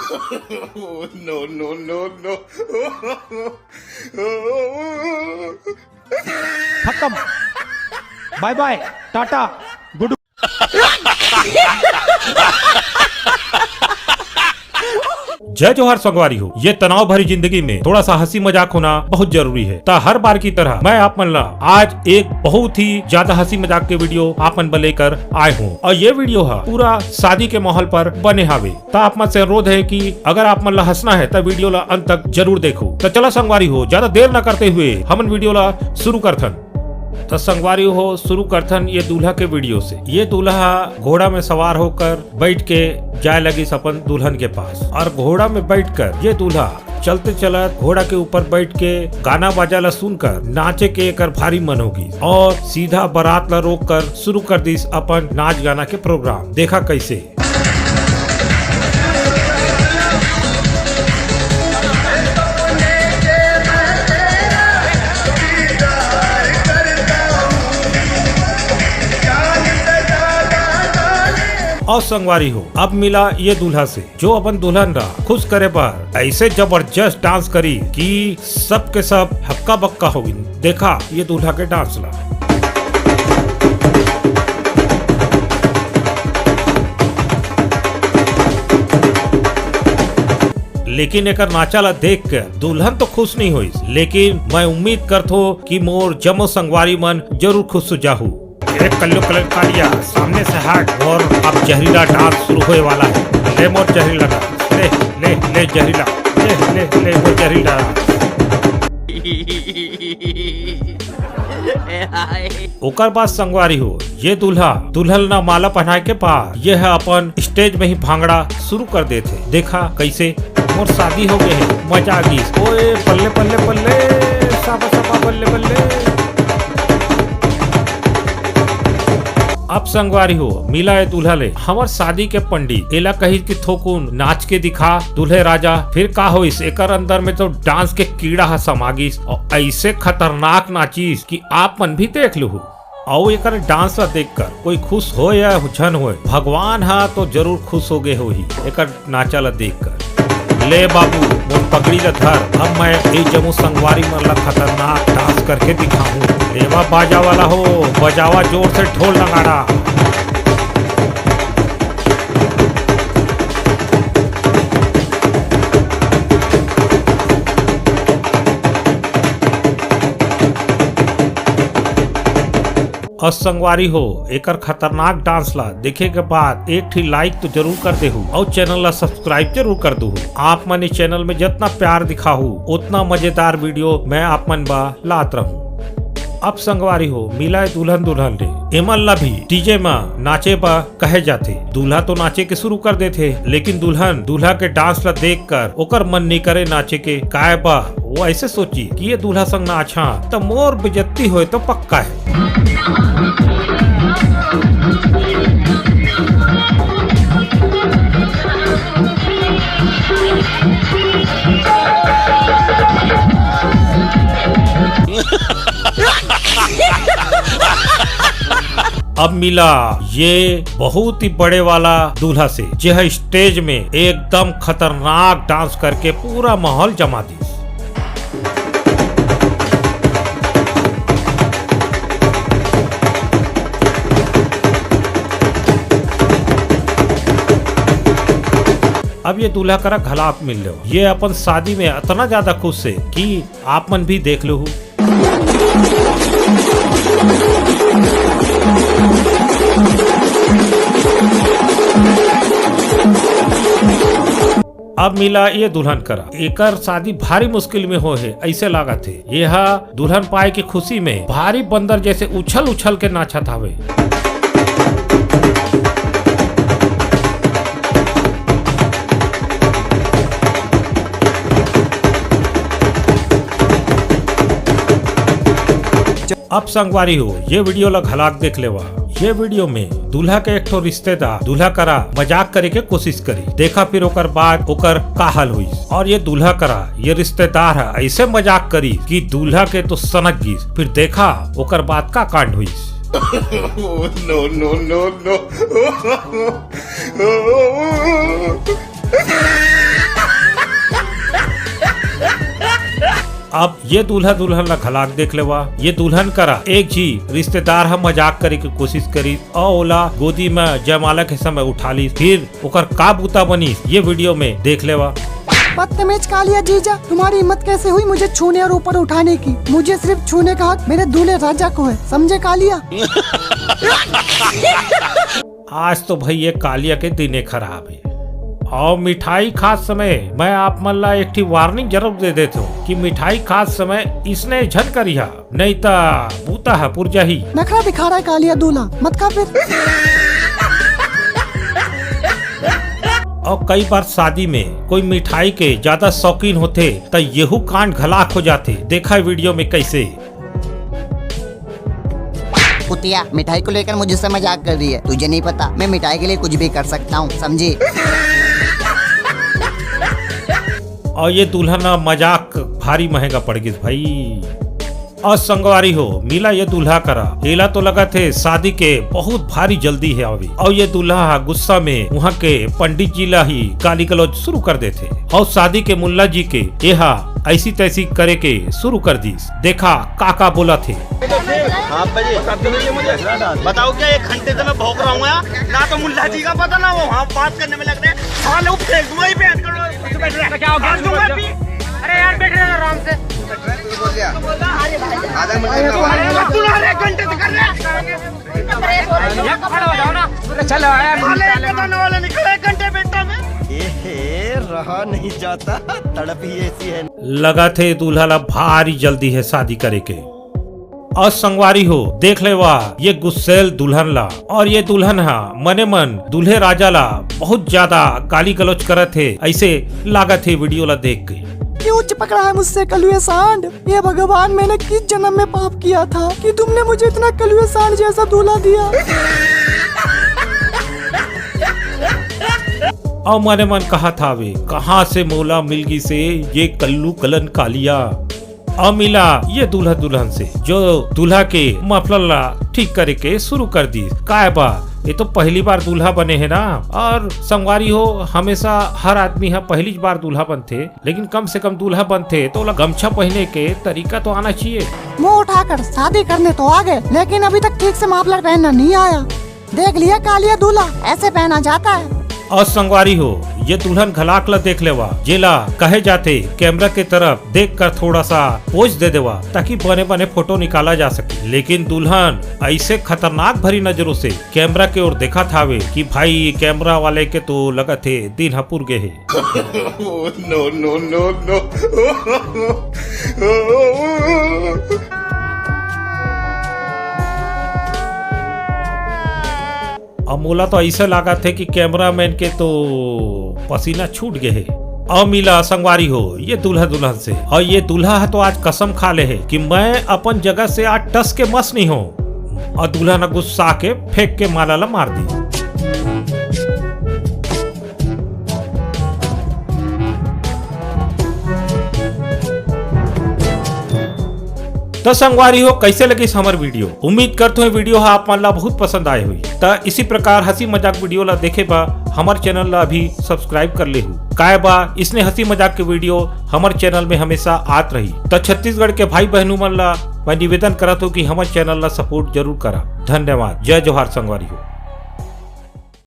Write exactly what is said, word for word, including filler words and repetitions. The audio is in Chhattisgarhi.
No, no, no, no. खत्म। बाय बाय, टाटा, गुड। जय जोहार संगवारी हो। ये तनाव भरी जिंदगी में थोड़ा सा हंसी मजाक होना बहुत जरूरी है। ता हर बार की तरह मैं आप मन ला आज एक बहुत ही ज्यादा हंसी मजाक के वीडियो आप मन बर लेकर आए हूँ, और ये वीडियो है पूरा शादी के माहौल पर बने हावे। ता आप मन से अनुरोध है कि अगर आप मन ला हंसना है, तो वीडियो ला अंत तक जरूर देखो। तो चला संगवारी हो, ज्यादा देर ना करते हुए हमन वीडियो ला शुरू करथन। तो संगवारी हो, शुरू करथन ये दूल्हा के वीडियो से। ये दूल्हा घोड़ा में सवार होकर बैठ के जाए लगिस अपन दुल्हन के पास, और घोड़ा में बैठकर ये दूल्हा चलते चलत घोड़ा के ऊपर बैठ के गाना बाजा ला सुनकर नाचे के एकर भारी मन होगी, और सीधा बारात ला रोक कर शुरू कर दिस अपन नाच गाना के प्रोग्राम। देखा कैसे। और संगवारी हो, अब मिला ये दूल्हा से, जो अपन दुल्हन ला खुश करे बर ऐसे जबरदस्त डांस करी कि सबके सब हक्का बक्का हो गिन। देखा ये दूल्हा के डांस ला। लेकिन एकर नाचा ला देख के दुल्हन तो खुश नहीं होइस, लेकिन मैं उम्मीद करथो कि मोर जमो संगवारी मन जरूर खुश हो जाहू। ए कल्लू कलर कालिया, सामने से हट, और अब जहरीला डांस शुरू होए वाला है। ले मोर जहरीला डांस, ले, ले, ले जहरीला, ले, ले, ले मोर जहरीला डांस। ओकर बाद संगवारी हो, ये दूल्हा दुल्हन ला माला पहनाए के बाद ये है अपन स्टेज में ही भांगड़ा शुरू कर देथे। देखा कैसे मोर शादी हो गए है, मजा आ गई। ओए पल्ले पल्ले पल्ले, साबा साबा बल्ले बल्ले। अब संगवारी हो, मिला ए दूल्हा ले हमर शादी के पंडित। एला कहिस कि थोकुन नाच के दिखा दूल्हे राजा। फिर का होइस, एकर अंदर में तो डांस के कीड़ा ह समा गिस और ऐसे खतरनाक नाचिस कि आप मन भी देख लुहू। अउ एकर डांस ला देखकर कोई खुश होय या झन होय, भगवान ह तो जरूर खुश हो गए होही एकर नाचा ला देखकर। ले बाबू, मोर पगड़ी ला धर, अब मैं ए जम्मो संगवारी मन ला खतरनाक डांस करके दिखाहूं। लेवा बाजा वाला हो, बजावा जोर से ढोल नगाड़ा। अउ संगवारी हो, एकर खतरनाक डांस ला देखे के बाद एक ठी लाइक तो जरूर कर देहू अउ चैनल ला सब्सक्राइब जरूर कर दूहू। आप मन इस चैनल में जितना प्यार दिखाहू, उतना मजेदार वीडियो मैं आप मन बा लात रहूं। अब संगवारी हो, मिला ए दुल्हन दुल्हन ले, एमन ला भी डीजे मा नाचे बा कहे जाथे। दूल्हा तो नाचे के शुरू कर देथे, लेकिन दुल्हन दूल्हा के डांस ला देखकर ओकर मन नी करे नाचे के। काय बा, वो ऐसे सोची कि ये दूल्हा संग नाचहा त मोर बेइज्जती होए तो पक्का है। अब मिला ये बहुत ही बड़े वाला दूल्हा से, जे ह स्टेज में एकदम खतरनाक डांस करके पूरा माहौल जमा दिस। अब ये दूल्हा करा घलात मिल लो, ये अपन शादी में इतना ज्यादा खुश है कि आप मन भी देख लो। अब मिला ये दुल्हन करा, एकर शादी भारी मुश्किल में हो है, ऐसे लागत है। ये हा दुल्हन पाए की खुशी में भारी बंदर जैसे उछल उछल के नाचत हवे। अब संगवारी हो, ये वीडियो ला घलाक देख लेवा। ये वीडियो में दूल्हा के एक ठो रिश्तेदार दूल्हा करा मजाक करे के कोशिश करी। देखा फिर ओकर बाद ओकर का हाल हुई। और ये दूल्हा करा ये रिश्तेदार है ऐसे मजाक करी कि दूल्हा के तो सनक गिस। फिर देखा ओकर बाद का कांड हुई। No, no, no, no. अब ये दूल्हा दुल्हन ला घलाक देख लेवा। ये दुल्हन करा एक झी रिश्तेदार ह मजाक करे के कोशिश करिस अउ ओला गोदी में जयमाला के समय उठा लिस। फिर ओकर का बूता बनिस, ये वीडियो में देख लेवा। बदतमीज कालिया जीजा, तुम्हारी हिम्मत कैसे हुई मुझे छूने और ऊपर उठाने की? मुझे सिर्फ छूने का हक मेरे दूल्हे राजा को है, समझे कालिया? आज तो भाई ये कालिया के दिने खराब हे। अउ मिठाई खात समय मैं आप मन ला एक ठी warning जरूर दे देत हूँ कि मिठाई खात समय इसने झन करिहा, नहीं त बूता ह पुर जाही। नखरा दिखा रहा है कालिया दूल्हा, मत खा फिर। अउ कई बार शादी में कोई मिठाई के ज्यादा शौकीन होथे, त येहू कांड घलाक हो जाथे। देखा वीडियो में कैसे। कुतिया, मिठाई को लेकर मुझसे मजाक कर रही है। तुझे नहीं पता, मैं मिठाई के लिए कुछ भी कर सकता हूँ, समझी? अउ ये दुल्हन ह मजाक भारी महंगा पड़ गिस भाई। अउ संगवारी हो, मिला ये दूल्हा करा, एला तो लगत हे शादी के बहुत भारी जल्दी हे आवे। अउ ये दूल्हा ह गुस्सा में उहाँ के पंडित जी ला ही गाली गलौज शुरू कर देथे। अउ शादी के मुल्ला जी के एहा ऐसी तैसी करे के शुरू कर दिस। देखा का का बोलत हे। हाँ, बजे। बताओ क्या, एक घंटे से मैं भौंक रहा हूँ यहाँ, ना तो मुल्ला जी का पता, ना वो वहाँ बात करने में लग रहे हैं। साले वो फेंक दूंगा ही, पहन कर बैठ रहे हैं। क्या हो गया? मार दूंगा अभी। अरे यार, बैठ रहे हैं आराम से। आधा घंटे से कर रहे हैं। अरे, खड़ा हो जाओ ना। चलो, आया साले, एक बताने वाला निकला एक घंटे बैठा में। ए हे, रहा नहीं जाता, तड़प ही ऐसी है। लगत हे दूल्हा ला भारी जल्दी हे शादी करे के। अउ संगवारी हो, देख लेवा ये गुस्सेल दुल्हन ला। अउ ये दुल्हन हा मने मन दूल्हे राजा ला बहुत ज्यादा गाली गलौज करत हे, ऐसे लागत हे वीडियो ला देख के। क्यों चिपक रहा है मुझसे कलुए सांड? हे भगवान, मैंने किस जन्म में पाप किया था कि तुमने मुझे इतना कलुए सांड जैसा दूल्हा दिया? अउ मने मन कहत हावे, कहाँ से मोला मिल गिस हे ये कल्लू कलन कालिया। अउ मिला ये दूल्हा दुल्हन से, जो दूल्हा के मफलर ला ठीक करे के शुरू कर दिस। काय बा, ये तो पहली बार दूल्हा बने हे ना। अउ संगवारी हो, हमेशा हर आदमी ह पहली बार दूल्हा बनथे, लेकिन कम से कम दूल्हा बनथे त ओला गमछा पहने के तरीका तो आना चाहिए। मुंह उठाकर शादी करने तो आ गए, लेकिन अभी तक ठीक से मफलर पहनना नहीं आया। देख लिया कालिया दूल्हा, ऐसे पहना जाता है। अउ संगवारी हो, ये दुल्हन घलाक ला देख लेवा, जेला कहे जाथे कैमरा के तरफ देख कर थोड़ा सा पोज दे देवा, ताकि बने बने फोटो निकाला जा सके। लेकिन दुल्हन ऐसे खतरनाक भरी नजरों से कैमरा के ओर देखत हावे कि भाई, कैमरा वाले के तो लगत हे दिन ह पुर गे हे। Oh, no, no, no, no। अब मोला तो ऐसा लागत हे कि कैमरामैन के तो पसीना छूट गे हे। अब मिला संगवारी हो ये दूल्हा दुल्हन से, अउ ये दूल्हा ह तो आज कसम खा ले हे कि मैं अपन जगह से आज टस के मस नहीं हो। अउ दूल्हा न गुस्सा के फेंक के माला ला मार दी। त संगवारी हो, कैसे लगिस हमर वीडियो? उम्मीद करथों ये वीडियो ह आप मन ला बहुत पसंद आए होही। त इसी प्रकार हंसी मजाक वीडियो ला देखे बर हमर चैनल ला अभी सब्सक्राइब कर लेहू। काय बा, इसने हंसी मजाक के वीडियो हमर चैनल में हमेशा आत रही। त छत्तीसगढ़ के भाई बहनू मन ला मैं निवेदन करत हूँ कि हमर चैनल ला सपोर्ट जरूर करा। धन्यवाद। जय जोहार संगवारी हो।